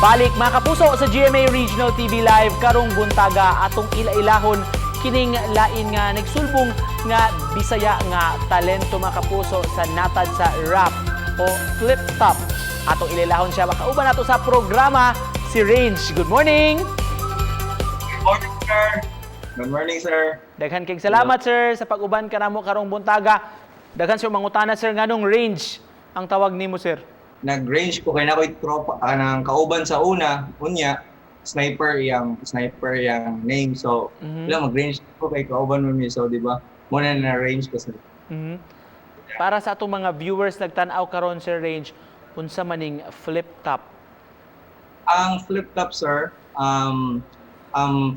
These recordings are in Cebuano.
Balik, mga kapuso, sa GMA Regional TV Live karong buntaga, atong ila-ilahon kining lain nga nagsulbong nga Bisaya nga talento, mga kapuso, sa natad sa rap o flip top. Atong ila-ilahon siya, makauban nato sa programa si Range. Good morning. Good morning, sir. Good morning, sir. Daghan kay salamat, sir, sa pag-uban kanamo karong buntaga. Daghan, sir, mangutana, sir, nganong Range ang tawag nimo, sir? Nag-range ko kay nakoy tropa kanang kauban sa una, unya sniper yang name. So, wala, mag-range ko kay kauban mo mi. So, di ba? Muna na range ko, sir. Para sa atong mga viewers nagtan-aw karon, Sir Range, unsa maning flip top? Ang flip top, sir,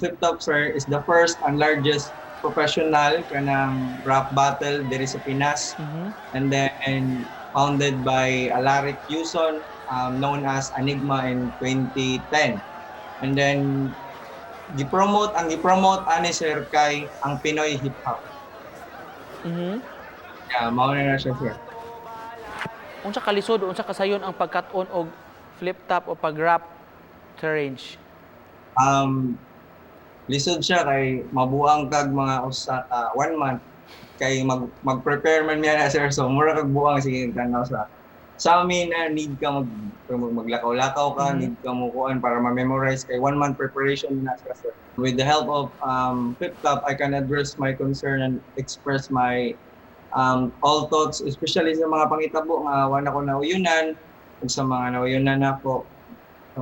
flip top, sir, is the first and largest professional kanang rap battle diri sa Pinas. And then founded by Alaric Yuson, known as Enigma, in 2010. And then gipromote ang gipromote ani, sir, kay ang Pinoy hip hop. Yeah, mao na na siya, sir. Unsa kalisod, unsa kasayon ang pagkat-on og flip top o pag-rap, Sir Range? Lisod siya kay mabuang kag mga usa ka one month kay mag-prepare man niya na, sir, so mura kag buang, sige, tanaw sa amin na need ka maglakaw-lakaw ka, need ka mo kuan para ma-memorize kay one month preparation na siya, sir. With the help of flip top, I can address my concern and express my all thoughts, especially sa mga pangitabo nga wala ko nauyunan ug sa mga nauyunan nako, sa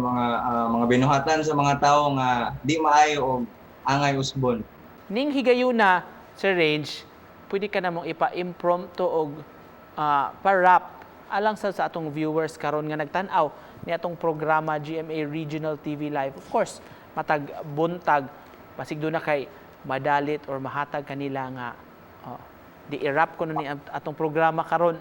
mga binuhatan sa mga tao nga di maayo og angay usbon. Ning higayuna, Sir Range, pwede ka namong ipa-impromptu og pa-rap alang sa atong viewers karon nga nagtan-aw ni atong programa GMA Regional TV Live. Of course, matag buntag, basig duna kay madalit or mahatag kanila nga, oh, di i-rap ko ni atong programa karon.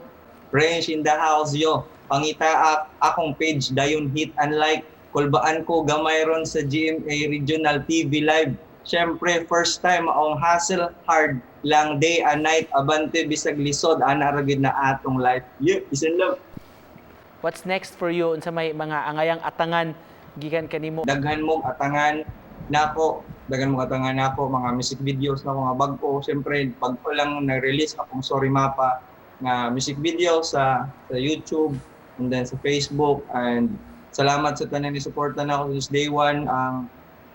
Range in the house, yo. Pangita akong page, dayon hit and like. Kulbaan ko gamay ron sa GMA Regional TV Live. Siyempre, first time ang hustle hard lang day and night, abante bisag lisod, ana ra gyud na atong life. Yeah, peace and love. What's next for you? Unsa may mga angayang atangan gikan kanimo? Daghan mong atangan nako, daghan mong atangan nako, mga music videos nako nga bag-o. Siyempre, bag-o lang na-release akong Sorry Mapa nga music video sa YouTube and then sa Facebook, and salamat sa tanan ni suporta nako since day one. Ang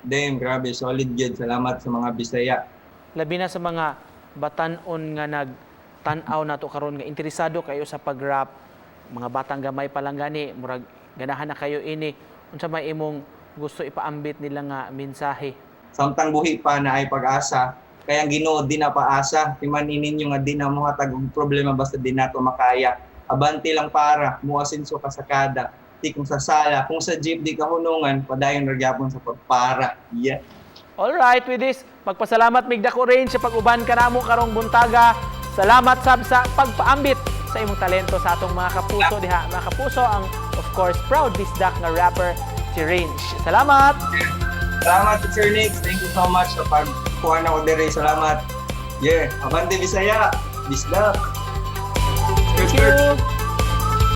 damn grabe, solid gyud. Salamat sa mga Bisaya. Labi na sa mga batan-on nga nagtan-aw nato karon nga interesado kayo sa pag-rap, mga batang gamay pa lang gani, murag ganahan na kayo ini, unsa may imong gusto ipaambit nila nga mensahe? Samtang buhi pa na ay pag-asa, kaya ang Ginoo di na paasa, timan ninyo nga di na mohatag og problema basta di nato makaya. Abante lang para muasinso ka sa kada di kung sa sala, kung sa jeep di ka hunungan, padayon ra gyapon sa pagpara. Yeah. All right, with this, magpasalamat mig dako, Range, sa pag-uban kanamo karong buntaga. Salamat sab sa pagpaambit sa imong talento sa atong mga kapuso diha. Mga kapuso, ang of course proud bisdak nga rapper, si Range. Salamat. Salamat, Sir Nick. Thank you so much sa pagkuha na ko diri. Salamat. Yeah, abante Bisaya. Bisdak. Thank you.